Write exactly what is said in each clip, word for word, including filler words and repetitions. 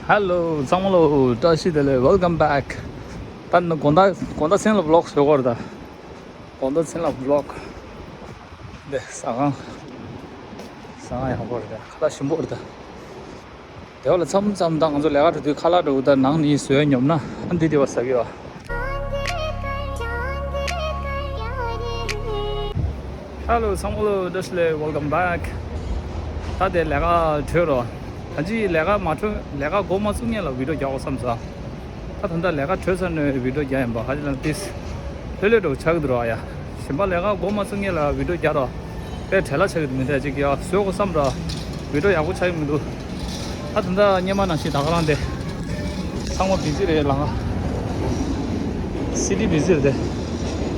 Hello ཚང་མ་ལོ། བཀྲ་ཤིས་བདེ་ལེགས། Welcome back. ད་ནི་དགོང་དག་དགོང་དག་མཚན་ལ་vlog བཟོ་གོ་ར་ད། དགོང་དག་མཚན་ལ་vlog. འདི་ཟ་ཁང་། ཟ་ཁང་ཡག་པོ་རེད་ད། ཁ་ལག་ཞིམ་པོ་རེད་ད། དེ་བ་ལ་མཚམས་མཚམས་ད་ང་ཚོ་ལས་ཀ་འགྲོ་དུས་ཁ་ལག་འགྲོ་ད་ནང་ནས་བཟོས་ཉོབ་ན་ཨ་འདི་དེ་བ་ཟ་གི་ཡོད། Hello ཚང་མ་ལོ། བཀྲ་ཤིས་བདེ་ལེགས། Welcome back. ད་དེ་ལས་ཀ་གྲོལ་རོ། ད་ཅི་ལས་ཀ་མ་གྲོལ། ལས་ཀ་འགོ་མ་ཚུགས་སྔོན་ལ་video རྒྱག་འོ་བསམ་ས། ད་ད་ལྟ་ལས་ཀ་གྲོལ་ཚར་ནས་video རྒྱག་ཡིན་པ། ཧ་ཅི་ལ་ཏིས་ལྷོད་ལྷོད་འགྲོ་ཆགས་འདུག་ར་ཡ། གཞན་པ་ལས་ཀ་འགོ་མ་ཚུགས་སྔོན་ལ་video རྒྱག་རོ། དཔེ་བྲེལ་བ་ཆགས་ཀྱི་འདུག་མི་འདྲ་ཅིག་ཡ་བཟོས་དགོས་བསམ་ར། video ཡག་པོ་ཆགས་ཀྱི་མི་འདུག་ད་ད་ལྟ་སྔོན་མ་ནང་བཞིན་ད་ག་རང་དེ། ཚང་མ་busy རེད་ལ། City busy རེད་དེ།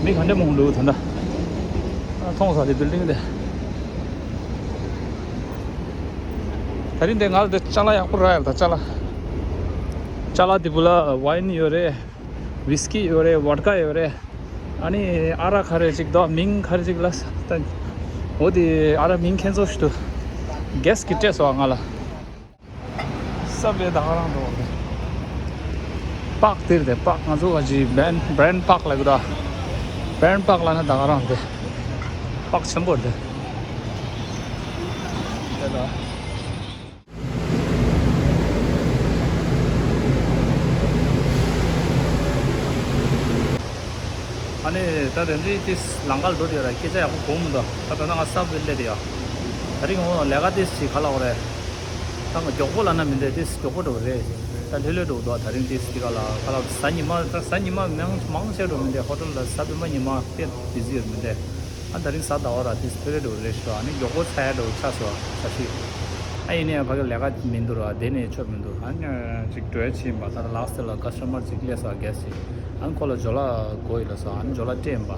མི་ག་འདྲ་མང་འདུག་ད་ལྟ། མཐོང་ས་དེ་building དེ། ད་རིང་དེ་ང་ལ་དེ་ཅ་ལག་ཡག་པོ་རག་ཡོད་ད། ཅ་ལག་ཅ་ལག་དེ་བུ་ལ་wine ཡོད་རེད། Whisky ཡོད་རེད། Vodka ཡོད་རེད། ཨ་ནི་ཨ་རག་ག་རེ་ཅིག་འདུག་མིང་ག་རེ་ཅིག་ལ་ད། འོ་དེ་ཨ་རག་མིང་ཁྱེད་ཚོ་ཞུ་དུ། Guest གི་སྤྲད་སོང་ང་ལ། Subway ད་ག་རང་འགྲོ་བ་རེད། Park དེར་དེ་Park ང་ཚོ་ག་ཅི་Bryant Bryant Park ལ་གི་ད། Bryant Park ལ་ན་ད་ག་རང་དེ། Park ཆེན་པོ་རེད་དེ། དེ་ལ། ཨ་ནི་ད་དེ་འདྲའི་ཏིས་ལམ་ཁ་ལ་འགྲོ་དེ་ར་སྐད་ཆ་ཡག་པོ་གོ་མི་འདུག་ད་ད་ནང་ང་Subway སླེབས་དེ་ཡ། ད་རིང་འོ་ལས་ཀ་ཏིས་ཞིག་ག་ལ་འོ་རེད། ད་ང་མགྱོགས་པོ་ལ་ན་མི་འདུག་ཏིས་མགྱོགས་པོ་འགྲོ་རེད། ད་ལྷོད་ལྷོད་འགྲོ་འདུག་ད་རིང་ཏིས་དེ་ག་ལ་ག་ལ་གཟའ་ཉི་མ་ད་གཟའ་ཉི་མ་མང་མང་ཆེ་འགྲོ་མི་འདུག་ཧོ་ཊེལ་ལ་གཟའ་སྤེན་པ་ཉི་མ་དཔེ་busy ཡོད་མི་འདུག་ཨ་ད་རིང་གཟའ་ཟླ་བ་ར་ཏིས་ཕེ་རེ་འགྲོ་རེད་ཤོ། ཨ་ནི་མགྱོགས་པོ་ཚ་ཡ་འགྲོ་ཆགས་སོ་ས་ཤི། ཨ་ཡིན་ནའི་ཕ་གི་ལས་ཀ་མི་འདུག་ར་དེ་ནས་ཆོ་མི་འདུག་ཨ་ནི་ཅིག་འགྲོ་ཡ་ཕྱིན་པ་ད་ལྟ་ལགས་སི་ལ་ཀ་སི་ཊ་མར་ཅིག་སླེབས་སོ་གེ་སི་ཅིག་ཨ་ནི་ཁོ་ལ་ཇོ་ལ་དགོས་ཡོད་ལ་སོ། ཨ་ནི་ཇོ་ལ་སྤྲད་ཡིན་པ།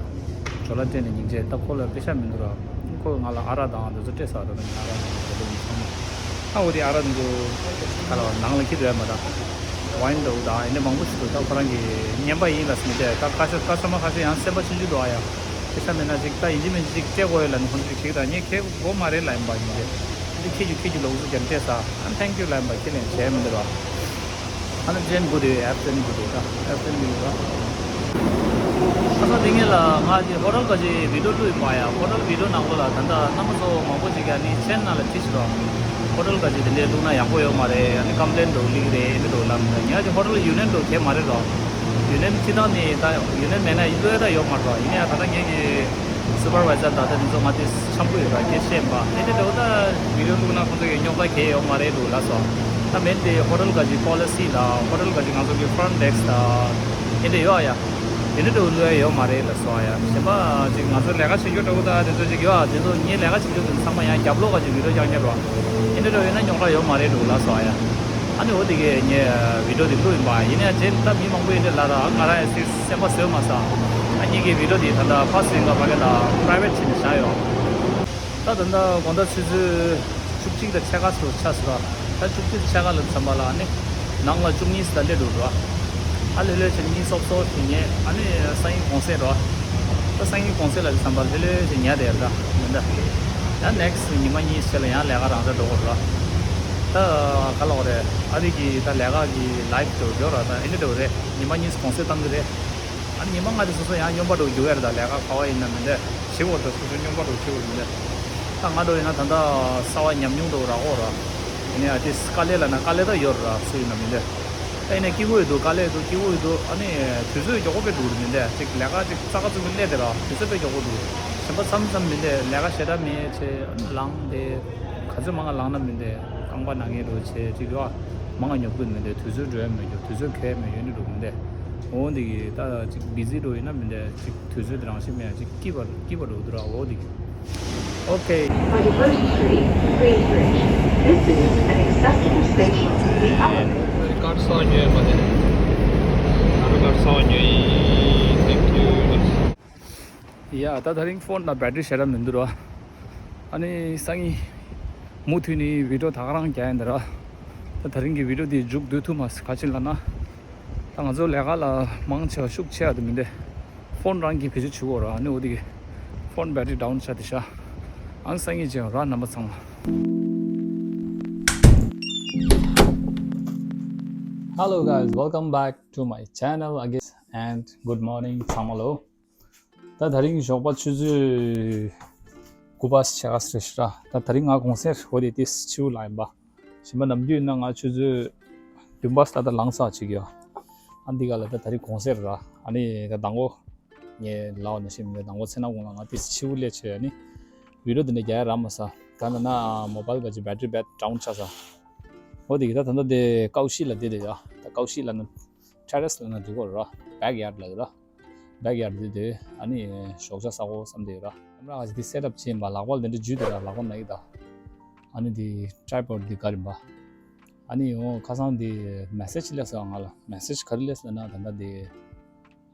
ཇོ་ལ་སྤྲད་ནས་སྙིང་རྗེ། ད་ཁོ་ལ་པེ་ཤ་མི་འདུག་ར། ཁོ་ང་ལ་ཨ་རག་དང་དེ་ཚོ་སྤྲད་ས་ར། ད་ནི་ཨ་རག་དང་དེ་ཚོ་མི་ཚང་མ། ཨ་འོ་དེ་ཨ་རག་དེ་ཚོ་ག་ལ་ནང་ལ་ཁྱེར་འགྲོ་ཡ་མ་ད། ཝའིན་འདྲ་བོ་དང་ཨེ་འདྲ་མང་པོ་ཞིག་འདུག་ད་ཁོ་རང་གི་རྔན་པ་ཡིན་ལ་སི་མི་དེ་ད་ཀ་ཤ་ཀ་ཤ་མ་ཁ་ཤ་ཡང་སེམས་པ་ཆུང་ཆུང་འདུག་ཨ་ཡ། ཁྱེད་ཤ་མེད་ན་ཅིག་ད་ཡིན་གཅིག་མིན་གཅིག་སྤྲད་དགོས་ཡོད་ལ་ནི་ཁོང་ཚོས་ཁྱེད་ད་ངས་ཁྱེད་དགོས་མ་རེད་ལ་ཡིན་པ་ཡིན་ཏེ། འདི་ཁྱེད་ཀྱི་ཁྱེད་ཀྱི་ལོག་ཟུག་ཀྱང་སྤྲད་ས། ཨ་ཐེང་ཀྱུ་ལ་ཡིན་པ་ཁྱེད་ལན་བྱས་མི་འདུག་ར། ཨ་ནི་ཅན་གུ་དེ་ཨེབ་ཅན་གུ་དེ་ད་ཨེབ་ཅན་གུ་ཡོད་ར། ཁ་སང་དེ་ངས་ལ་ང་ཅིག་ཧོ་ཊེལ་ག་ཅིག་བི་ཌིའོ་བླུགས་ཡིན་པ་ཡ། ཧོ་ཊེལ་བི་ཌིའོ་ནང་ལོགས་ལ་ད་ལྟ་རྣམ་པ་ཚོ་མང་པོ་ཅིག་ག་ནི་ཆེན་ནང་ལ་དྲིས་ཤི་རོགས། ཧོ་ཊེལ་ག་ཅིག་དེ་འདྲས་བླུགས་ན་ཡག་པོ་ཡོད་མ་རེད། ཨ་ནི་ཀམ་པི་ལེན་འགྲོ་ལིག་རེད་ཨེ་འདྲས་འགྲོ་ལབ་ནས། ང་ཅིག་ཧོ་ཊེལ་ཡུ་ནན་འགྲོ་གལ་མ་རེད་རོགས། ཡུ་ནན་སྤྱི་བཏང་ནི་ད་ཡུ་ནན་མེད་ན་བླུགས་ཡ་ད་ཡོད་མ་རེད་རོགས། ཡིན་ན་ཡང་ད་ལྟ་ངེད་ཀྱི་སུ་པར་ཝའི་ཛར་ད་ལྟ་དེ་ཚོ་ང་དེ་འཆམ་པོ་ཡོད་ར་སྐད་བཤད་པ་དེ་འདྲས་འགྲོ་ད་བི་ཌིའོ་བླུགས་ན་ཁོང་ཚོ་གི་རྙོག་དྲ་གལ་ཡོད་མ་རེད་འགྲོ་ལབ་སོང་། ད་མེད་དེ་ཧོ་ཊེལ་ག་ཅིག་པོ་ལི་སི་ད་ཧོ་ཊེལ་ག་ཅིག་ང་ཚོ་གི་ཕྲོན་ཌེ་སི་ཀི་ད་དེ་འདྲས་ཡོད་ཨ་ཡ། དེ་འདྲས་འགྲོ་བླུགས་ཡ་ཡོད་མ་རེད་ལབ་སོང་ཨ་ཡ། གཞན་པ་ཅིག་ང་ཚོ་ལས་ཀ་བྱེད་རྒྱུ་འདྲ་བོ་ད་དེ་ཚོ་ཅིག་ཡོད་ཨ། དེ་ཚོ་ངའི་ལས་ཀ་བྱེད་རྒྱུ་དེ་ཚང་མ་ཡང་རྒྱབ་ལོགས་ག་ཅིག་བི་ཌིའོ་རྒྱག་མཁན་རོ། དེ་འདྲས་འགྲོ་ཡོད་ན་རྙོག་དྲ་ཡོད་མ་རེད་འགྲོ་ལབ་སོང་ཨ་ཡ། ཨ་ནི་འོ་དེ་གས་ངས་བི་ཌིའོ་དེ་བླུགས་ཡིན་པ་ཡིན་ན་ཡང་རྗེས་ད་མི་མང་པོ་ཡིན་འདྲ་ལབ་ར། ང་རང་ཡང་སེམས་པ་བཟོད་མ་ས། ཨ་ངེད་ཀྱི་བི་ཌིའོ་དེ་ད་ལྟ་ཕར་སུ་ཡིན་ག་ཕ་གི་ལ་པ་རའི་ཝེ་ཊི་བྱས་ནས་བཞག་ཡོད། ད་ད་ལྟ་དགོང་དག་ཆུ་ཚོད་བཅུ་གཅིག་དང་ཕྱེད་ཀ་ཙམ་ཆགས་སོང་ར། ད་བཅུ་གཅིག་ཕྱེད་ཀ་ལ་མཚམས་པ་ལ་ཨ་ནི་ནང་ལ་བཅུ་གཉིས་ཙམ་སླེབས་འགྲོ་ར། ཨ་ལྷོད་ལྷོད་བྱས་ནས་གཉིད་སོབ་སོབ་བྱས་ནས་ཨ་ནི་སང་ཉིན་གུང་སེང་ར། ད་སང་ཉིན་གུང་སེང་ལ་མཚམས་པ་ལྷོད་ལྷོད་བྱས་ཉལ་བསྡད་ར་མི་འདྲ། ད་ནེག་སི་ཊི་ཉི་མ་གཉིས་ཤིག་ལ་ཡང་ལས་ཀ་རང་འདྲ་འགྲོ་དགོས་ར། ད་ག་ལབ་དགོས་རེད། ཨ་རི་གི་ད་ལས་ཀ་གི་ལའིབ་དེ་འདྲ་ར། ད་ཨེ་འདྲ་འདྲ་བོ་རེད། ཉི་མ་གཉིས་གུང་སེང་བཏང་གི་རེད། ཨ་ནི་ཉི་མ་ལྔ་དེ་སོ་སོ་ཡང་སྨྱོན་པ་འདྲ་བོ་རྒྱུག་ཡ་རེད། ད་ལས་ཀ་ག་བ་ཡིན་ན་མི་འདྲ་བྱེད་དགོས་རེད། ད་སོ་སོ་སྨྱོན་པ་འདྲ་བོ་བྱེད་དགོས་མི་འདྲ། ད་ང་འདྲ་བོ་ཡིན་ན་ད་ལྟ་གསར་པ་ཉམས་མྱོང་འདྲ་བོ་རག་གོ་ར། ཡིན་ནའི་ཨ་ཏིས་དཀའ་ལས་ལ་ན་དཀའ་ལས་ད་ཡོད་ར། སུ་ཡིན་ན་མི་འདྲ། ད་ཡིན་ནའི་སྐྱིད་པོ་ཡོད་འདུག་དཀའ་ལས་འདུག་སྐྱིད་པོ་ཡོད་འདུག་ཨ་ནི་དུས་ཚོད་མགྱོགས་པོ་དཔེ་འགྲོ་གི་རེད་མི་འདྲ། ཅིག་ལས་ཀ་ཅིག་རྩ་ཁ་ཚུགས་པའི་སླད་དེ་ར་དུས་ཚོད་དཔེ་མགྱོགས་པོ་འགྲོ། གཞན་པ་མཚམས་མཚམས་མི་འདྲ་ལས་ཀ་ཞེ་དྲག་མེད་བྱས་ཨ་ནི་ལངས་ཏེ་ག་ཚོད་མང་ང་ལངས་ན་མི་འདྲ་རྐང་པ་ན་མཁན་འདྲ་བོ་བྱས་ཅིག་ཡོད་ཨ། མང་ང་ཉོབ་ཀྱི་མི་འདུག་དུས་ཚོད་འགྲོ་ཡ་མི་འདུག་དུས་ཚོད་གས་མི་འདུག་ཡོད་ནི་འགྲོ་མི་འདུག་འོ་འདི་གི་ད་ཅིག་བི་ཟི་འགྲོ་ཡིན་ན་མི་འདུག་ཅིག་དུས་ཚོད་དེ་རང་བཞིན་མེད་ཅིག་སྐྱིད་པ་སྐྱིད་པ་འགྲོ་འདུག་ར། འོ་འདི་གི། Okay. Forty-first Street, Greenbridge. This is an acceptable station. The other ཀར་སོ་ཉོས་མ་དེ། ཨ་ཀར་སོ་ཉོས། Thank you. ཡ་ད་དེ་རིང་ཕོན་ལ་བེ་ཊི་རི་ཞེ་དྲག་མི་འདུག་ར། ཨ་ནི་སང་ཉིན་མུ་མཐུད་ནས་བི་ཌིའོ་ད་ག་རང་རྒྱག་ཡིན་ད་ར། ད་དེ་རིང་གི་བི་ཌིའོ་འདི་མཇུག་བསྡུ་ཐུབ་མ་སོང་ག་ཅི་ལབ་ན། ད་ང་ཚོ་ལས་ཀ་ལ་མང་ཆེ་བ་ཤུགས་ཆེ་ཡ་དུ་མི་འདུག་ཕོན་རང་གིས་བེད་སྤྱོད་བྱེད་དགོས་ར། ཨ་ནི་འོ་དེ་གི་ཕོན་བེ་ཊི་རི་ཌའུན་ཆགས་དེ་ཤ། ཨང་སང་ཉིན་ཅིག་ར་རྣམ་པ་ཚང་མ། Hello guys, welcome back to my channel again and good morning ཚང་མ་ལོ། ད་དེ་རིང་ཞོགས་པ་ཆུ་ཚོད་དགུ་པ་ཕྱེད་ཀ་རེད་ཤག་ར། ད་དེ་རིང་ང་གུང་སེང་འོ་དེ་ཏིས་ཆུ་ལ་ཡིན་པ། ཞིམ་པ་ནམ་རྒྱུན་ན་ང་ཆུ་ཚོད་བདུན་པ་ལྟ་ད་ལངས་ཚར་ཅིག་ཡོད། ཨ་འདི་ག་ལ་ད་དེ་རིང་གུང་སེང་ར། ཨ་ནི་ད་དང་པོ་ངས་ལབ་པ་ནང་བཞིན་ངས་དང་པོ་ཚེ་ན་གུང་ལ་ང་ཏིས་ཆུ་ལས་ཆེ་ཨ་ནི་བི་ཌིའོ་འདི་འདྲ་རྒྱག་ཡ་རག་མ་སོང་། ག་ན་ན་མོ་བལ་ག་ཅིག་བེ་ཊི་རི་བེ་ཊི་ཌའུན་ཆགས་སོང་། འོ་དེ་གི་ད་ད་ལྟ་དེ་ཀའོ་ཤི་ལ་བསྡད་དེ་ཡ། ད་ཀའོ་ཤི་ལ་ན་ཊེ་རེ་སི་ལ་ན་འགྲིག་གོ་ར། བེག་ཡཱར་ཌི་ལ་ར། བེག་ཡཱར་ཌི་དེ་ཨ་ནི་ཞོགས་ཇ་ཟ་གོ་བསམ་དེ་ཡོད་ར། ཁེམ་ར་ག་ཅིག་དེ་སེ་ཊབ་བྱས་ཡིན་པ། ལག་པ་ལ་དེ་འདྲ་འཇུས་དེ་ར། ལག་པ་ན་གི་ད། ཨ་ནི་དེ་ཊྲའི་པོཌ་དེ་ག་རིམ་པ། ཨ་ནི་འོ་ཁ་སང་དེ་མེ་སེ་ཇི་སླེབས་སོང་ང་ལ། མེ་སེ་ཇི་ག་རེ་སླེབས་སོང་ན་ད་ལྟ་དེ་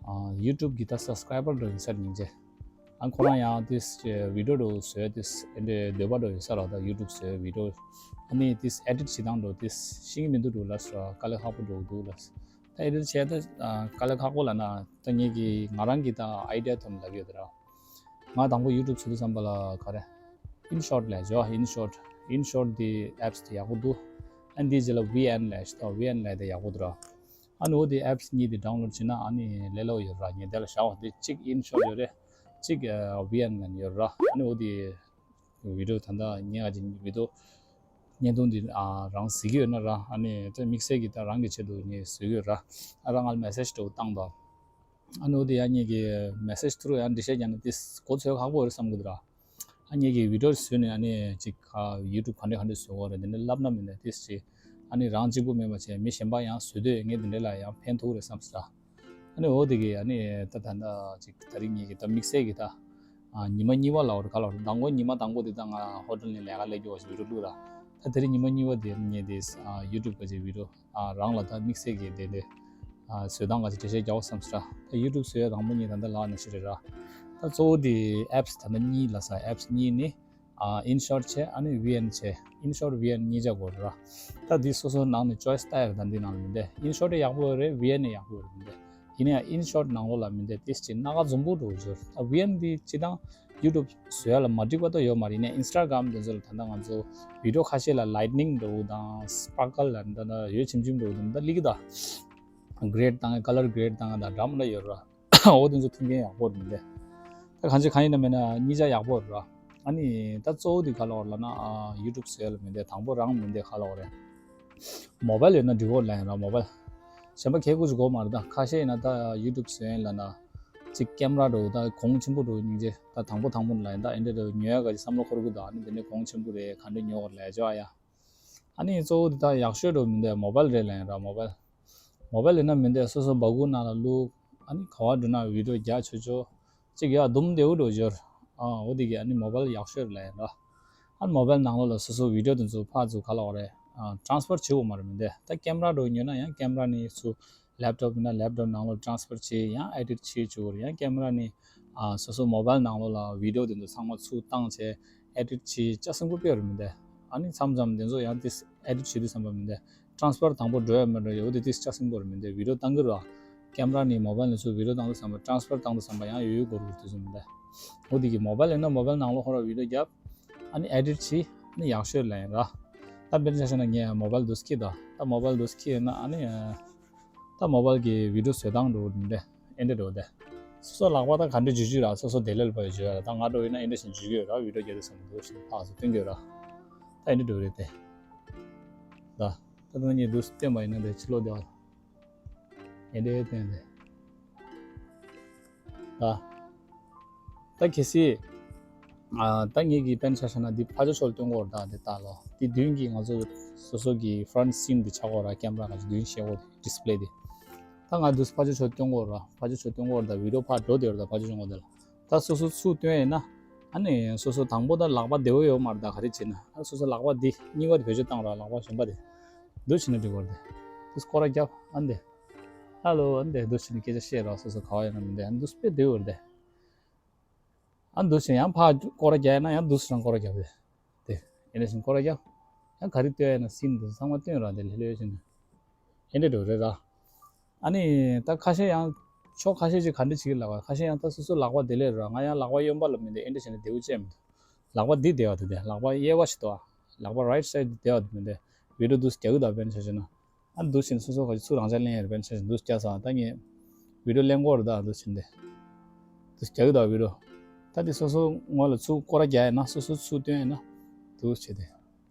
ཨ་ཡུ་ཊུབ་གི་ད་སབ་སི་ཀ་རའི་བར་འགྲོ་ཡིན་ས་སྙིང་རྗེ། ཨ་ཁོ་རང་ཡང་ཏིས་བི་ཌིའོ་འགྲོ་བཟོས་ཏིས་ཨེ་འདྲའི་འདོད་པ་འགྲོ་ཡོད་ས་ར། ད་ཡུ་ཊུབ་བཟོས་བི་ཌིའོ་ཨ་ནི་ཏིས་ཨེ་ཌིཊ་བྱེད་སྟངས་འགྲོ་ཏིས་ཤེས་ཀྱི་མི་འདུག་འགྲོ་ལ་སོ་དཀའ་ལས་ཁག་པོ་འགྲོ་འདུག་ལ། ད་ཨེ་ཌིཊ་བྱས་ད་དཀའ་ལས་ཁག་པོ་ལ་ན་ད་ངེད་ཀྱི་ང་རང་གི་ད་ཨའི་ཌི་ཡ་ཐོག་ནས་ལབ་ཡོད་ད་ར། ང་དང་པོ་ཡུ་ཊུབ་བཟོ་དུས་ཙམ་པ་ལ་ག་རེ་ཨིན་ཤོཊ་ལས་ཇོ་ཨིན་ཤོཊ་ཨིན་ཤོཊ་དེ་ཨེབ་སི་དེ་ཡག་པོ་འདུག་ཨ་འདི་རྗེས་ལ་ཝི་ཨེན་ལས་ཞིག་ད་ཝི་ཨེན་ལས་དེ་ཡག་པོ་འདུག་ར། ཨ་ནི་འོ་དེ་ཨེབ་སི་གཉིས་དེ་ཌའུན་ལོཌ་བྱས་ན་ཨ་ནི་ལས་སླ་པོ་ཡོད་ར། ངས་དེ་ལ་བཞག་པ་དེ་གཅིག་ཨིན་ཤོཊ་ཡོད་རེད། གཅིག་ཝི་ཨེན་ལས་ཡོད་ར། ཨ་ནི་འོ་དེ་བི་ཌིའོ་ད་ལྟ་ཉན་ག་ཅིག་བི་ཌིའོ་བརྙན་ཐུང་འདི་ཨ་རང་གཟིགས་ཀྱི་ཡོད་ན་ར། ཨ་ནི་ད་དམིགས་བསལ་གྱི་ད་རང་གི་ཆེད་དུ་ངས་བཟོས་ཀྱི་ཡོད་ར། ཨ་རང་ང་ལ་མེ་སེ་ཇི་འདྲ་བོ་བཏང་དང་། ཨ་ནི་འོ་དེ་ཡང་ངེད་ཀྱི་མེ་སེ་ཇི་ཐུ་རུ་ཡང་འགྲེལ་བཤད་རྒྱག་ན་དེ་གོ་ཚོད་ཁག་པོ་རེད་བསམ་གི་འདུག་ར། ཨ་ངེད་ཀྱི་བི་ཌིའོ་བཟོས་ནས་ཨ་ནི་ཅིག་ཨ་ཡུ་ཊུབ་ག་འདྲ་ག་འདྲ་བཟོ་དགོས་རེད་དེ་འདྲ་ལབ་ན་མི་འདུག་དེ་ཅིག་ཨ་ནི་རང་གཅིག་པུ་མེད་པ་བྱས་མི་གཞན་པ་ཡང་བཟོ་འདོད་ཡོད་ངས་དེ་འདྲ་ལ་ཡང་ཕན་ཐོགས་རེད་བསམ་སོང་ར། ཨ་ནི་འོ་དེ་གི་ཨ་ནི་ད་ད་ད་ཅིག་དེ་རིང་ངེད་ཀྱི་ད་དམིགས་བསལ་གྱི་ད་ཨ་ཉི་མ་གཉིས་པ་ལ་འོར་ག་ལ་འོར་དང་པོ་ཉི་མ་དང་པོ་དེ་ད་ང་ཧོ་ཊེལ་ནས་ལས་ཀ་ལས་རྒྱུ་བ་ཞིག་བི་ཌིའོ་བླུགས་ར། ད་དེ་རིང་ཉི་མ་གཉིས་པ་དེ་ངས་དེ་ཨ་ཡུ་ཊུབ་ག་ཅིག་བི་ཌིའོ་ཨ་རང་ལ་ད་དམིགས་བསལ་གྱི་དེ་འདྲ་ཨ་བཟོས་སྟངས་ག་ཅིག་འགྲེལ་བཤད་རྒྱག་འོ་བསམ་སོང་ར། ད་ཡུ་ཊུབ་བཟོས་ཡ་དང་པོ་ངས་ད་ད་ལག་ནས་ཤི་རེད་ར། ད་གཙོ་བོ་དེ་ཨེབ་སི་ད་ད་གཉིས་ལ་ས་ཨེབ་སི་གཉིས་ནི་ཨ་ཨིན་ཤོཊ་བྱས་ཨ་ནི་ཝི་ཨེན་བྱས། ཨིན་ཤོཊ་ཝི་ཨེན་གཉིས་ཆ་དགོས་ར། ད་འདི་སོ་སོ་ནང་ནས་ཅོའི་སི་ལྟ་ཡ་རེད། ད་འདི་ནང་ལ་མི་འདུག་ཨིན་ཤོཊ་ཡག་པོ་རེད། ཝི་ཨེན་ཡག་པོ་རེད་མི་འདུག་ཡིན་ན་ཡང་ཨིན་ཤོཊ་ནང་ལོགས་ལ་མི་འདུག་ཏིས་ཅིག་སྣ་ཁ་འཛོམས་པོ་འགྲོ་གི་ཡོད་རེད། ད་ཝི་ཨེན་འདི་སྤྱིར་བཏང་ཡུ་ཊུབ་བཟོ་ཡ་ལ་མ་འགྲིག་པ་ད་ཡོད་མ་རེད། ཡིན་ན་ཡང་ཨིན་སི་ཊ་གྷ་རམ་དེ་ཚོ་ལ་ད་ལྟ་ང་ཚོ་བི་ཌིའོ་ཁ་ཤས་ལ་ལའི་ཊི་ནིང་འདྲ་བོ་དང་སི་པར་ཀལ་ལ་ད་ལྟ་ཡོད་ཆེམ་ཆེམ་འདྲ་བོ་དང་ད་ལིག་ད་གྷི་རེ་ཌི་བཏང་ཡ་ཀ་ལར་གྷི་རེ་ཌི་བཏང་ཡ་ད་འདྲ་མི་འདྲ་ཡོད་རེད། འོ་དེ་ཚོ་མཐུན་རྐྱེན་ཡག་པོ་རེད་མི་འདུག་ད་གང་ཅི་གང་ཡིན་ན་མེད་ན་གཉིས་ཆ་ཡག་པོ་རེད་ར། ཨ་ནི་ད་གཙོ་བོ་དེ་ག་ལ་འོར་ལབ་ན་ཨ་ཡུ་ཊུབ་བཟོ་ཡ་ལ་མི་འདུག་དང་པོ་རང་མི་འདུག་ག་ལ་འོར་རེད། མོ་བལ་ཡོད་ན་འགྲིག་གོ་ལབ་ཡིན་ར། མོ་བལ་གཞན་པ་གལ་ཁུ་ཅིག་དགོས་མ་རེད། ད་ཁ་ཤས་ཡིན་ན་ད་ཡུ་ཊུབ་བཟོ་ཡིན་ལབ་ན་ཅིག་ཀེམ་ར་འདྲ་བོ་ད་གོང་ཆེན་པོ་འདྲ་བོ་སྙིང་རྗེ་ད་དང་པོ་དང་པོ་ལབ་ཡིན། ད་ཨེ་འདྲ་འདྲ་བོ་ཉོ་ཡ་ག་ཅིག་བསམ་བློ་འཁོར་གི་འདུག་ཨ་ནི་དེ་འདྲ་གོང་ཆེན་པོ་རེད། ག་འདྲ་ཉོ་དགོས་ལབ་ཅོ་ཨ་ཡ། ཨ་ནི་གཙོ་བོ་དེ་ད་ཡག་ཤོས་འདྲ་བོ་མི་འདུག་མོ་བལ་རེད་ལབ་ཡིན་ར། མོ་བལ་མོ་བལ་ཡིན་ན་མི་འདུག་སོ་སོ་སྦ་ཁུག་ནང་ལ་བླུགས། ཨ་ནི་ག་བ་འགྲོ་ན་བི་ཌིའོ་རྒྱག་ཆོག་ཆོག་ཅིག་ཡ་དུམ་བདེ་བོ་འགྲོ་འབྱོར། ཨ་འོ་དེ་གི་ཨ་ནི་མོ་བལ་ཡག་ཤོས་རེད་ལབ་ཡིན་ར། ཨ་ནི་མོ་བལ་ནང་ལོགས་ལ་སོ་སོ་བི་ཌིའོ་དེ་ཚོ་ཕར་ཚུར་ག་ལ་འོར་རེད། ཨ་ཊེ་རན་སི་ཕར་བྱེད་དགོས་མ་རེད་མི་འདུག་ད་ཀེམ་ར་འདྲ་བོ་ཉོས་ན་ཡང་ཀེམ་ར་ནས་ཚུར་ལེབ་ཊོབ་ཡིན་ན་ལེབ་ཊོབ་ནང་ལོགས་ཊེ་རན་སི་ཕར་བྱེད། ཡང་ཨེ་ཌིཊ་བྱེད་བཅུག་གི་རེད། ཡང་ཀེམ་ར་ནས་ཨ་སོ་སོ་མོ་བལ་ནང་ལོགས་ལ་བི་ཌིའོ་དེ་ཚོ་ཚང་མ་ཚུར་བཏང་བྱས་ཨེ་ཌིཊ་བྱེད་ལྕགས་སྲིན་པོ་དཔེ་རེད་མི་འདུག་ཨ་ནི་མཚམས་མཚམས་དེ་ཚོ་ཡང་ཏིས་ཨེ་ཌིཊ་བྱེད་དུས་ཙམ་པ་མི་འདུག་ཊེ་རན་སི་ཕར་དང་པོ་འགྲོ་ཡ་མི་འགྲོ་ཡ་འོ་དེ་ཏིས་ལྕགས་སྲིན་པོ་རེད་མི་འདུག་བི་ཌིའོ་བཏང་གི་རེད་བ། ཀེམ་ར་ནས་མོ་བལ་ནས་ཚུར་བི་ཌིའོ་བཏང་དུས་ཙམ་པ་ཊེ་རན་སི་ཕར་བཏང་དུས་ཙམ་པ་ཡང་ཡོད་ཡོད་འགོར་འགོར་དུས་ཙམ་མི་འདུག་འོ་དེ་གི་མོ་བལ་ཡིན་ན་མོ་བལ་ནང་ལོགས་ཁོ་ར་བི་ཌིའོ་བརྒྱབ། ཨ་ནི་ཨེ་ཌིཊ་བྱེད། ཨ་ནི་ཡག་ཤོས་ལབ་ཡིན་ར། ད་དཔེར་ན་ཆ་བཞག་ན་ངས་མོ་བལ་འདུག་སེ་འཁྱེར་ད། ད་མོ་བལ་འདུག་སེ་འཁྱེར་ཡོད་ན་ཨ་ནི་ད་མོ་བལ་གི་བི་ཌིའོ་བཟོ་སྟངས་འདྲ་བོ་འདི་འདྲ་ཨེ་འདྲ་འདྲ་བོ་དེ། སོ་སོ་ལག་པ་ད་ག་འདྲ་འཇུ་རྒྱུ་ར། སོ་སོ་དེ་ལས་ལ་ཕར་འཇུ་ཡ་ར། ད་ང་འདྲ་བོ་ཡིན་ན་ཨེ་འདྲ་ཞིག་འཇུ་གི་ཡོད་ར། བི་ཌིའོ་རྒྱག་དུས་ཙམ་པ་འདུག་སེ་ཕར་ཚུར་སྟོན་གི་ཡོད་ར། ད་ཨེ་འདྲ་འདྲ་བོ་རེད་དེ། ད་ད་ལྟ་ངས་འདུག་སེ་སྟོན་པ་ཡིན་ན་དེ་ཕྱི་ལོགས་དེ་བ། ཨེ་འདྲ་སྟོན་དེ། ད། ད་གལ་སྲིད། ཨ་ད་ངེད་ཀྱིས་དཔེར་ན་ཆ་བཞག་ན་འདི་ཕར་ཕྱོགས་ཕྱོགས་ལ་སྟོན་གོ་ར། ད་འདི་ལྟ་ལོ། འདི་མདུན་གྱི་ང་ཚོ་སོ་སོ་གི་ཕ་རོན་ཊི་སི་ན་འདི་ཆགས་གོ་ར། ཀེམ་ར་ང་ཚོ་མདུན་ཤེལ་སྒོ་ཌིས་པི་ལེ་འདི། ད་ང་འདུག་སེ་ཕར་ཕྱོགས་ཕྱོགས་ལ་སྟོན་གོ་ར། ཕར་ཕྱོགས་ཕྱོགས་ལ་སྟོན་གོ་ར། ད་བི་ཌིའོ་ཕར་འགྲོ་བསྡད་ཡོད་ར། ད་ཕར་ཕྱོགས་ཕྱོགས་ལ་སྟོན་གོ་ར། ད་སོ་སོ་ཚུར་སྟོན་ཡིན་ན། ཨ་ནི་སོ་སོ་དང་པོ་ད་ལག་པ་བདེ་བོ་ཡོད་མ་རེད། ད་ག་རེ་བྱེད་ན། ཨ་སོ་སོ་ལག་པ་འདི་གཉིས་པ་དེ་བེད་སྤྱོད་བཏང་ར། ལག་པ་གཞན་པ་དེ། འདུག་སེ་བྱས་ན་འགྲིག་གོ་ར་དེ། འདུག་སེ་སྐོར་ར་རྒྱབ་ཨ་འདི། ཧ་ལོ་ཨ་འདི་འདུག་སེ་བྱས་ནས་སྐད་ཆ་བཤད་ར། སོ་སོ་ག་བ་ཡོད་ན་མི་འདི་ཨ་འདུག་སེ་དཔེ་བདེ་བོ་རེད་དེ། ཨ་འདུག་སེ་ཡང་ཕར་སྐོར་ར་རྒྱབ་ན་ཡང་འདུག་སེ་རང་སྐོར་ར་རྒྱབ་རེད། དེ་ཨེ་འདྲ་བྱས་ནས་སྐོར་ར་རྒྱབ། ཡང་ག་རེ་སྟོན་ཡ་ན་སི་ན་འདི་ཚང་མ་སྟོན་ར། དེ་ལྷོད་ལྷོད་བྱས་ནས་ཨེ་འདྲ་འགྲོ་རེད་ར། ཨ་ནི་ད་ཁ་ཤས་ཡང་ཕྱོགས་ཁ་ཤས་ཅིག་ག་འདྲ་བྱེད་ཀྱི་ལབ་པ། ཁ་ཤས་ཡང་ད་སོ་སོ་ལག་པ་བདེ་ལེ་ར། ང་ཡང་ལག་པ་གཡོན་པ་ལ་མི་འདི་ཨེ་འདྲ་བྱས་ནས་བདེ་བོ་ཅིག་མི་འདུག་ལག་པ་འདི་བདེ་བ་འདུག་དེ་ལག་པ་གཡས་པ་ཞིག་འདུག་ཨ། ལག་པ་རའིཊ་སའིཌ་འདི་བདེ་བ་འདུག་མི་འདི། བི་ཌིའོ་འདུག་སེ་རྒྱག་གི་འདུག་དཔེར་ན་ཆ་བཞག་ན། ཨ་འདུག་བྱས་ནས་སོ་སོ་ག་ཚུར་རང་འཇགས་ལེན་ཡ་རེད། པེན་ཤ་ཤ་འདུག་རྒྱག་ས། ད་ངས་བི་ཌིའོ་ལེན་གོ་རེད། ད་འདུག་བྱས་ནས་འདུག་རྒྱག་གི་འདུག་བི་ཌིའོ། ད་དེ་སོ་སོ་ངོ་ལ་ཚུར་སྐོར་ར་རྒྱག་ཡ་ན། སོ་སོ་ཚུར་སྟོན་ཡ་ན་འདུག་བྱས་ཏེ།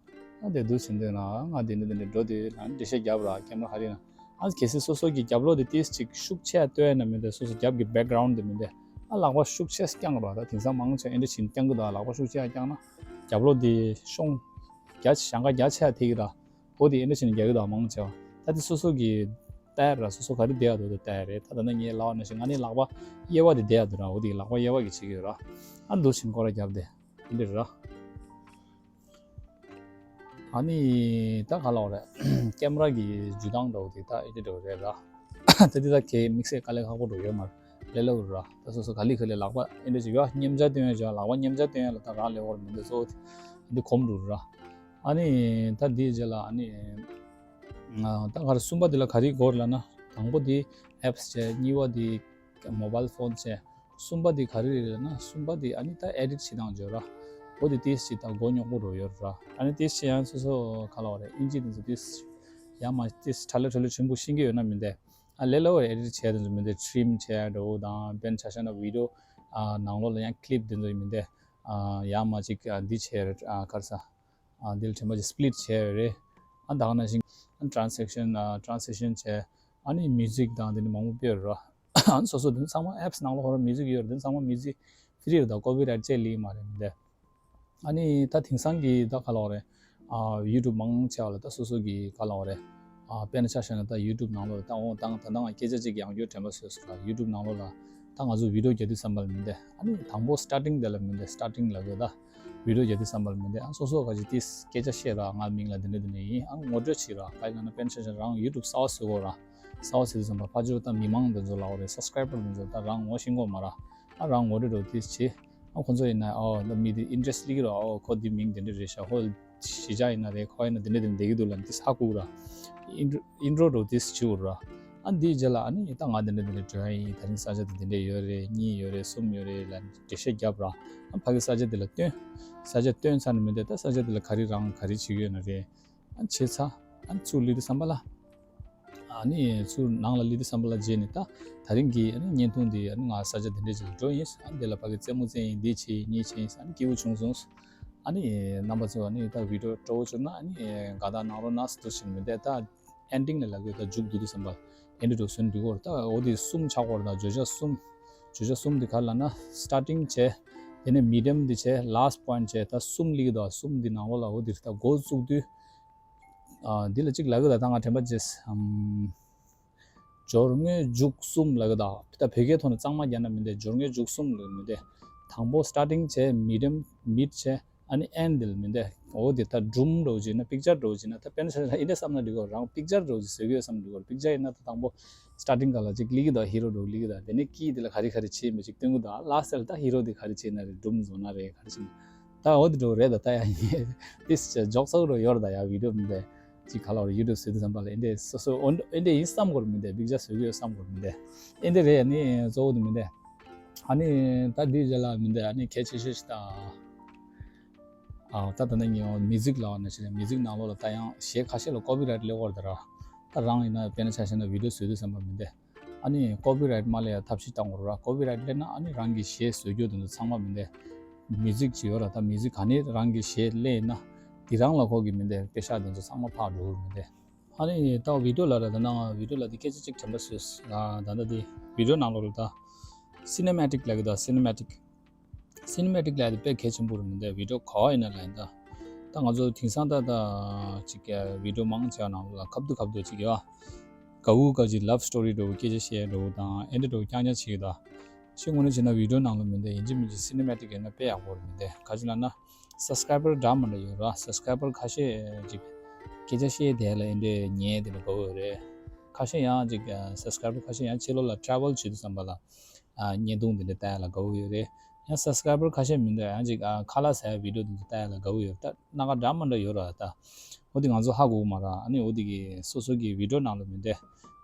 ཨ་དེ་འདུག་བྱས་འདུག་ན་ང་དེ་འདྲ་དེ་འདྲ་འགྲོ་དུས་ན་འགྲེལ་བཤད་རྒྱབ་ར། ཀེམ་ར་ཧ་རི་ན། ཨ་གལ་སྲིད་སོ་སོ་གི་རྒྱབ་ལོགས་དེ་ཏིས་ཅིག་ཤུགས་ཆེ་ཡ་སྟོན་ཡ་ན་མི་འདུག་སོ་སོ་རྒྱབ་གི་བེག་གྷ་རའུན་དེ་མི་འདུག་ཨ་ལག་པ་ཤུགས་ཆེ་བརྐྱངས་ར། ད་དེང་སང་མང་ཆེ་ཨེ་འདྲ་བྱས་ནས་བརྐྱང་གི་འདུག་ལག་པ་ཤུགས་ཆེ་ཡ་བརྐྱངས་ན་རྒྱབ་ལོགས་དེ་ཤོང་རྒྱ་ཆེ། ཞེང་ཁ་རྒྱ་ཆེ་ཡ་ཐེབས་ཀྱི་ར། འོ་དེ་ཨེ་འདྲ་བྱས་ནས་རྒྱག་གི་འདུག་མང་ཆེ་བ། ད་དེ་སོ་སོ་གི་ལྟ་ཡ་ར། སོ་སོ་ག་རེ་བསྡད་ཡ་འདུག་དེ་ལྟ་ཡ་རེད། ད་ད་ནི་ངས་ལབ་པ་ནང་བཞིན་ང་ནི་ལག་པ་གཡས་པ་དེ་བསྡད་ཡ་འདུག་ར། འོ་དེ་ལག་པ་གཡས་པ་གི་བྱེད་ཀྱི་ཡོད་ར། ཨ་འདུག་བྱས་ནས་སྐོར་ར་རྒྱབ་དེ་དེ་འདྲ་རེད་ར། ཨ་ནི་ད་ག་ལབ་རེད། ཀེམ་ར་གི་འཇུ་སྟངས་འདྲ་བོ་དེ་ད་ཨེ་འདྲ་འདྲ་བོ་རེད་ར། ད་དེ་ད་གའི་དམིགས་བསལ་དཀའ་ལས་ཁག་པོ་འདྲ་བོ་ཡོད་མ་རེད། ལས་སླ་པོ་རེད་ར། ད་སོ་སོ་ག་ལེ་ག་ལེ་ལག་པ་ཨེ་འདྲ་ཅིག་ཡོད། མཉེན་ཆ་སྟོན་ཡ་ཅིག་ལག་པ་མཉེན་ཆ་སྟོན་ཡ་ལ་ད་རག་ལས་པ་མི་འདུག་གཙོ་བོ་དེ་འདི་གོམས་འགྲོ་ར། ཨ་ནི་ད་དེའི་རྗེས་ལ་ཨ་ནི་ད་ག་རེ་གསུམ་པ་དེ་ལ་ག་རེ་དགོས་རེད་ལབ་ན། དང་པོ་དེ་ཨེབ་སི་བྱས། གཉིས་པ་དེ་མོ་བཱལ་ཕོན་བྱས། གསུམ་པ་དེ་ག་རེ་རེད་ལབ་ན། གསུམ་པ་དེ་ཨ་ནི་ད་ཨེ་ཌིཊ་བྱེད་སྟངས་ཅིག་ཡོད་ར། འོ་དེ་ཏིས་ཅིག་ད་མགོ་རྙོག་པོ་འདྲ་བོ་ཡོད་ར། ཨ་ནི་ཏིས་ཅིག་ཡང་སོ་སོ་ག་ལབ་རེད། ཨིན་ཇི་དེ་ཚོ་ཏིས་ཡ་མ་ཏིས་ཁྲ་ལེ་ཁྲ་ལེ་ཆེན་པོ་ཤེས་ཀྱི་ཡོད་ན་མི་འདུག་ཨ་ལས་སླ་པོ་ཨེ་ཌིཊ་བྱས་དེ་ཚོ་མི་འདུག་ཊིམ་བྱས་འདྲ་བོ་དང་། དཔེར་ན་ཆ་བཞག་ན་བི་ཌིའོ་ནང་ལོགས་ལ་ཡང་ཀི་ལིབ་དེ་ཚོ་མི་འདུག་ཨ་ཡ་མ་ཅིག་ཨ་འདི་བྱས་རེད། ཨ་ག་རེ་ཟ། ཨ་འདི་ལ་དྲན་པ་ཅིག་སི་པི་ལིཊ་བྱས་ཡོད་རེད། ཨ་ད་ག་ནང་བཞིན་ཨ་ཊ་རན་སེག་ཤན། ཨ་ཊ་རན་སི་ལེ་ཤན་བྱས། ཨ་ནི་མིའུ་ཟིག་དང་དེ་འདྲ་མང་པོ་སྤེལ་ཡོད་ར། ཨ་ནི་སོ་སོ་དེ་ཚང་མ་ཨེབ་སི་ནང་ལོགས་ཧོར་མིའུ་ཟིག་ཡོད་རེད། དེ་ཚང་མ་མིའུ་ཟིག་ཕི་རི་རེད། ད་ཀོ་པི་རའེ་ཊི་ཅིག་ལེན་གྱི་མ་རེད་མི་འདུག་ཨ་ནི་ད་དེང་སང་གི་ད་ག་ལབ་རེད། ཨ་ཡུ་ཊུབ་མང་ཆེ་བ་ལ་ད་སོ་སོ་གི་ག་ལབ་རེད། ཨ་དཔེར་ན་ཆ་བཞག་ན་ད་ཡུ་ཊུབ་ནང་ལོགས་ལ་ད་འོ་ད་ད་ང་སྐད་ཆ་ཅིག་ཡང་བསྐྱར་དྲན་པ་གསོས་སོང་ར། ཡུ་ཊུབ་ནང་ལོགས་ལ་ད་ང་ཚོ་བི་ཌིའོ་རྒྱག་དུས་ཙམ་པ་ལ་མི་འདུག་ཨ་ནི་དང་པོ་སི་ཊར་ཊིང་དེ་ལ་མི་འདུག་སི་ཊར་ཊིང་ལབ་དགོས་ད། བི་ཌིའོ་རྒྱག་དུས་ཙམ་པ་ལ་མི་འདུག་ཨ་སོ་སོ་ག་ཅིག་ཏིས་སྐད་ཆ་བཤད་ར། ང་མིང་ལ་འདི་འདྲ་འདི་འདྲ་ཡིན། ཨ་ངོ་སྤྲོད་བྱེད་ར། ག་ཡིན་ན་དཔེར་ན་ཆ་བཞག་ན་རང་ཡུ་ཊུབ་གསར་པ་བཟོ་དགོས་ར། གསར་པ་བཟོ་དུས་ཙམ་པ་ཕར་ཕྱོགས་ད་མི་མང་འདི་ཚོ་ལབ་དགོས་རེད། སབ་སི་ཀ་རའི་བར་འདི་ཚོ་ད་རང་ངོ་ཤེས་དགོས་མ་ར། ཨ་རང་ངོ་སྤྲོད་འདྲ་བོ་ཏིས་བྱེད། ཨ་ཁོ་ཚོ་ཡིན་ན་ཨོ་ད་མི་དེ་ཨིན་ཊི་རེ་སི་སླེབས་ཀྱི་ར། ཨོ་ཁོ་འདི་མིང་འདི་འདྲ་རེད་ཤག་ཁོ་གཞིས་ཆགས་ཡིན་ན་རེད། ཁོ་ཡིན་ན་འདི་འདྲ་འདི་འདྲ་བསྡད་ཀྱི་འདུག་ལབ་ཏིས་ཧ་གོ་ར། ཨིན་ཊྲོ་ཨིན་ཊྲོ་འདྲ་བོ་ཏིས་བྱེད་དགོས་ར། ཨ་འདིའི་རྗེས་ལ་ཨ་ནི་ད་ང་འདི་འདྲ་འདི་འདྲ་འགྲོ་ཡ་ཡིན། ད་རིང་ས་ཆ་དེ་འདི་འདྲ་ཡོད་རེད། གཉིས་ཡོད་རེད། གསུམ་ཡོད་རེད་ལབ་འགྲེལ་བཤད་རྒྱབ་ར། ཨ་ཕ་གི་ས་ཆ་དེ་ལ་སྟོན། ས་ཆ་སྟོན་ཚར་ནས་མི་འདུག་ད་ས་ཆ་དེ་ལ་ག་རེ་རང་ག་རེ་བྱེད་ཀྱི་ཡོད་ན་རེད། ཨ་བྱས་ཚར། ཨ་ཚུར་སླེབས་དུས་ཙམ་པ་ལ། ཨ་ནི་ཚུར་ནང་ལ་སླེབས་དུས་ཙམ་པ་ལ་རྗེས་ནས་ད་ད་རིང་གི་ཨ་ནི་བརྙན་ཐུང་འདི་ཨ་ནི་ང་ས་ཆ་དེ་འདྲ་ཅིག་ལ་འགྲོ་ཡིན། ཨ་ནི་དེ་ལ་ཕ་གི་རྩེད་མོ་རྩེ་ཡིན། འདི་བྱེད་ཡིན། གཉིས་བྱེད་ཡིན། ཨ་ནི་སྐྱིད་པོ་བྱུང་སོང་། ཨ་ནི་རྣམ་པ་ཚོ་ཨ་ནི་ད་བི་ཌིའོ་སྤྲོ་བོ་བྱུང་ན་ཨ་ནི་དགའ་རྟགས་གནང་རོགས་གནང་ཟེར་འདུག་བྱས་ནས་མི་འདུག་ད་ཨེན་ཌིང་ལ་ལབ་དགོས། ད་མཇུག་བསྡུ་དུས་ཙམ་པ་ཨེ་འདྲ་འདྲ་བོ་བཟོས་འདུག་གོ་ད་འོ་དེ་གསུམ་ཆགས་ཀྱི་ཡོད་རེད། ད་བརྗོད་བྱ་གསུམ། བརྗོད་བྱ་གསུམ་དེ་ག་རེ་ལབ་ན། སི་ཊར་ཊིང་བྱས། དེ་ནས་མི་ཌི་ཡམ་དེ་བྱས། ལཱ་སི་ཊི་པོ་ཡིན་ཊི་བྱས། ད་གསུམ་སླེབས་ཀྱི་འདུག་གསུམ་དེ་ནང་ལོགས་ལ་འོ་དེ་རེད། ད་འགོ་བཙུགས་དུས་ཨ་འདི་ལ་གཅིག་ལབ་ཀྱི་འདུག་ད་ང་དྲན་པ་བརྗེད་སོང་། ཨམ། སྦྱོར་དངོས་མཇུག་གསུམ་ལབ་ཀྱི་འདུག་ད་བོད་སྐད་ཐོག་ནས་གཙང་མ་རྒྱག་ན་མི་འདུག་སྦྱོར་དངོས་མཇུག་གསུམ་ལབ་མི་འདུག་དང་པོ་སི་ཊར་ཊིང་བྱས། མི་ཌི་ཡམ། མིཌ་བྱས། ཨ་ནི་ཨེན་ཌི་ལབ་མི་འདུག་འོ་དེ་ད་སྒྲུང་འདྲ་བོ་བྱས་ན། པིག་ཅར་འདྲ་བོ་བྱས་ན། ད་དཔེར་ན་ཆ་བཞག་ན་འདི་འདྲ་བསམ་ན་འགྲིག་གོ་རང་པིག་ཅར་འདྲ་བོ་ཅིག་བཟོ་གི་ཡོད་བསམ་འགྲིག་གོ་པིག་ཅར་ཡིན་ན་ད་དང་པོ་སི་ཊར་ཊིང་སྒང་ལ་ཅིག་སླེབས་ཀྱི་འདུག་ཧི་རོ་འདྲ་བོ་སླེབས་ཀྱི་འདུག་དེ་ནས་ཀི་དེ་ལ་ག་རེ་ག་རེ་བྱས་མེད་ཅིག་སྟོན་གྱི་འདུག་ཨ་ལ་སི་ཊི་ལ་ད་ཧི་རོ་དེ་ག་རེ་བྱས་ན་རེད། སྒྲུང་བཟོ་ན་རེད། ག་རེ་བྱས་ན། ད་འོ་དེ་འདྲ་བོ་རེད། ད་ད་ཡ་ཡིན་ཏིས་ཅིག་འཇོག་ཚོགས་འདྲ་བོ་ཡོད་རེད། ད་ཡ་བི་ཌིའོ་མི་འདུག་ཅིག་ག་ལབ་རེད། ཡུ་ཊུབ་བཟོ་དུས་ཙམ་པ་ལ་ཨེ་འདྲ་སོ་སོ་འོ་ཨེ་འདྲ་ཡིན་བསམ་གྱི་ཡོད་མི་འདུག་པིག་ཅར་བཟོ་གི་ཡོད་བསམ་གྱི་ཡོད་མི་འདུག་ཨེ་འདྲ་རེད། ཨ་ནི་གཙོ་བོ་དེ་མི་འདུག་ཨ་ནི་ད་འདིའི་རྗེས་ལ་མི་འདུག་ཨ་ནི་གལ་ཆེ་ཤོས་ཤིག་ད། ཨ་ད་ད་ནི་ངས་མིའུ་ཟིག་ལབ་པ་ནང་བཞིན་མིའུ་ཟིག་ནང་ལོགས་ལ་ད་ཡང་གཞས་ཁ་ཤས་ལ་ཀོ་པི་རའེ་ཊི་སླེབས་ཀྱི་ཡོད་རེད་ད་ར། ད་རང་ཡིན་ན་དཔེར་ན་ཆ་བཞག་ན་བི་ཌིའོ་བཟོ་དུས་ཙམ་པ་མི་འདུག་ཨ་ནི་ཀོ་པི་རའེ་ཊི་མ་སླེབས་ཡ་ཐབས་ཤེས་བཏང་དགོས་ར། ཀོ་པི་རའེ་ཊི་སླེབས་ན་ཨ་ནི་རང་གི་གཞས་བཟོ་རྒྱུ་དེ་ཚོ་ཚང་མ་མི་འདུག་མིའུ་ཟིག་ཅིག་ཡོད་ར། ད་མིའུ་ཟིག་ག་ནས་རང་གི་གཞས་སླེབས་ན་དེ་རང་ལ་ཁོ་གི་མི་འདུག་པེ་ཤག་དེ་ཚོ་ཚང་མ་ཕར་འགྲོ་གི་མི་འདུག་ཨ་ནི་ད་བི་ཌིའོ་ལ་ར། ད་ནང་བི་ཌིའོ་ལ་དེ་སྐད་ཆ་གཅིག་དྲན་པ་གསོས། ད་ལྟ་དེ་བི་ཌིའོ་ནང་ལོགས་ལ་ད་སི་ནེ་མ་ཊིག་ལབ་ཀྱི་འདུག་སི་ནེ་མ་ཊིག་སི་ནེ་མ་ཊིག་ལབ་ཡ་དེ་དཔེ་གལ་ཆེན་པོ་རེད་མི་འདུག་བི་ཌིའོ་ག་པར་ཡིན་ན་ལབ་ཡིན་ད། ད་ང་ཚོ་དེང་སང་ད་ད་ཅིག་བི་ཌིའོ་མང་ཆེ་བ་ནང་ལ་ཁ་བསྡུ་ཁ་བསྡུ་ཅིག་ཡོད། དགའ་བོ་དགའ་ཅིག་ལབ་སི་ཊོ་རི་འདྲ་བོ་སྐད་ཆ་བཤད་འདྲ་བོ་དང་ཨེ་འདྲ་འདྲ་བོ་རྐྱང་རྐྱང་བྱེད་ཀྱི་འདུག་ཤེས་དངོས་གནས་བྱས་ན་བི་ཌིའོ་ནང་ལ་མི་འདུག་ཡིན་གཅིག་མིན་གཅིག་སི་ནེ་མ་ཊིག་ཡོད་ན་དཔེ་ཡག་པོ་རེད་མི་འདུག་ག་ཅི་ལབ་ན་སབ་སི་ཀ་རའེ་བར་འདྲ་མི་འདྲ་ཡོད་ར། སབ་སི་ཀ་རའེ་བར་ཁ་ཤས་ཅིག་སྐད་ཆ་བཤད་དེ་ལ་ཨེ་འདྲ་ཉན་དེ་འདྲ་དགའ་བོ་ཡོད་རེད། ཁ་ཤས་ཡང་ཅིག་སབ་སི་ཀ་རའེ་བར་ཁ་ཤས་ཡང་ཕྱི་ལོགས་ལ་ཊེ་རེ་ཝལ་བྱེད་དུས་ཙམ་པ་ལ། ཨ་བརྙན་ཐུང་འདི་འདྲ་ལྟ་ཡ་ལ་དགའ་བོ་ཡོད་རེད། ཡང་སབ་སི་ཀ་རའེ་བར་ཁ་ཤས་མི་འདུག་ཡང་ཅིག་ཨ་ཁ་ལག་ཟ་ཡ་བི་ཌིའོ་འདི་འདྲ་ལྟ་ཡ་ལ་དགའ་བོ་ཡོད་རེད། ད་སྣ་ཁ་འདྲ་མི་འདྲ་ཡོད་ར། ད་འོ་དེ་ང་ཚོ་ཧ་གོ་གི་མ་རེད། ཨ་ནི་འོ་དེ་གི་སོ་སོ་གི་བི་ཌིའོ་ནང་ལ་མི་འདུག་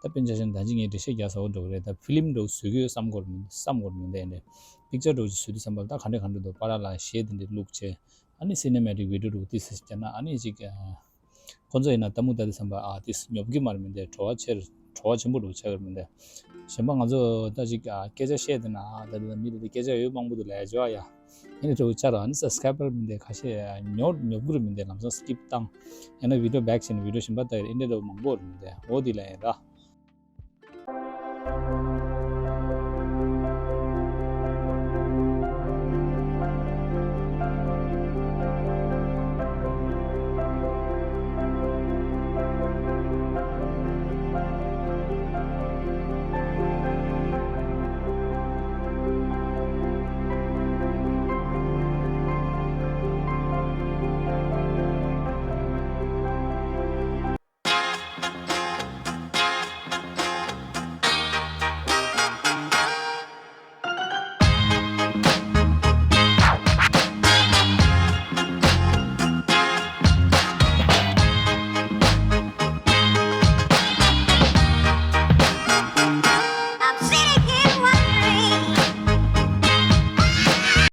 ད་དཔེར་ན་ཆ་བཞག་ན་ད་ཅི་ངས་འགྲེལ་བཤད་རྒྱག་ས་འོ་འདྲ་བོ་རེད། ད་ཕི་ལིམ་འདྲ་བོ་བཟོ་གི་ཡོད་བསམ་གྱི་ཡོད་མི་བསམ་གྱི་ཡོད་མི་འདུག་ཨེ་འདྲ་པིག་ཅར་འདྲ་བོ་ཅིག་བཟོ་དུས་ཙམ་པ་ལ་ད་ག་འདྲ་ག་འདྲ་འདུག་པར་ལ་གཞས་འདི་འདྲ་བླུགས་བྱས། ཨ་ནི་སི་ནེ་མ་ཊིག་བི་ཌིའོ་འདྲ་བོ་ཏོག་ཙམ་བརྒྱབ་ན་ཨ་ནི་ཅིག་ཨ་ ཁོ་ཚོ་ཡིན་ན་ལྟད་མོ་ལྟ་དུས་ཙམ་པ་ཨ་ཏིས་ཉོབ་གི་མ་རེད་མི་འདུག་བྲོ་བ་ཆེར་བྲོ་བ་ཆེན་པོ་འདུག་ཆགས་ཀྱི་མི་འདུག་གཞན་པ་ང་ཚོ་ད་ཅིག་ཨ་སྐད་ཆ་བཤད་དེ་ན་ཨ་ད་ད་མི་དེ་དེ་སྐད་ཆ་ཡོད་མང་པོ་འདུག་ལས་བྱ་ཡ། ཡིན་ནའི་འགྲོ་ཆ་ར་ཨ་ནི་སབ་སི་ཀ་རའེ་བར་མི་འདུག་ཁ་ཤས་ཉོབ་ཉོབ་གི་རེད་མི་འདུག་ལམ་སང་སི་ཀིབ་བཏང་། ཡང་ན་བི་ཌི་ཡོ་བེག་བྱས་ནས་བི་ཌི་ཡོ་གཞན་པ་ལྟ་ཡ་ཨིན་འདྲ་འདྲ་མང་པོ་རེད་མི་འདུག་འོ་དེ་ལ་ཡིན་ར།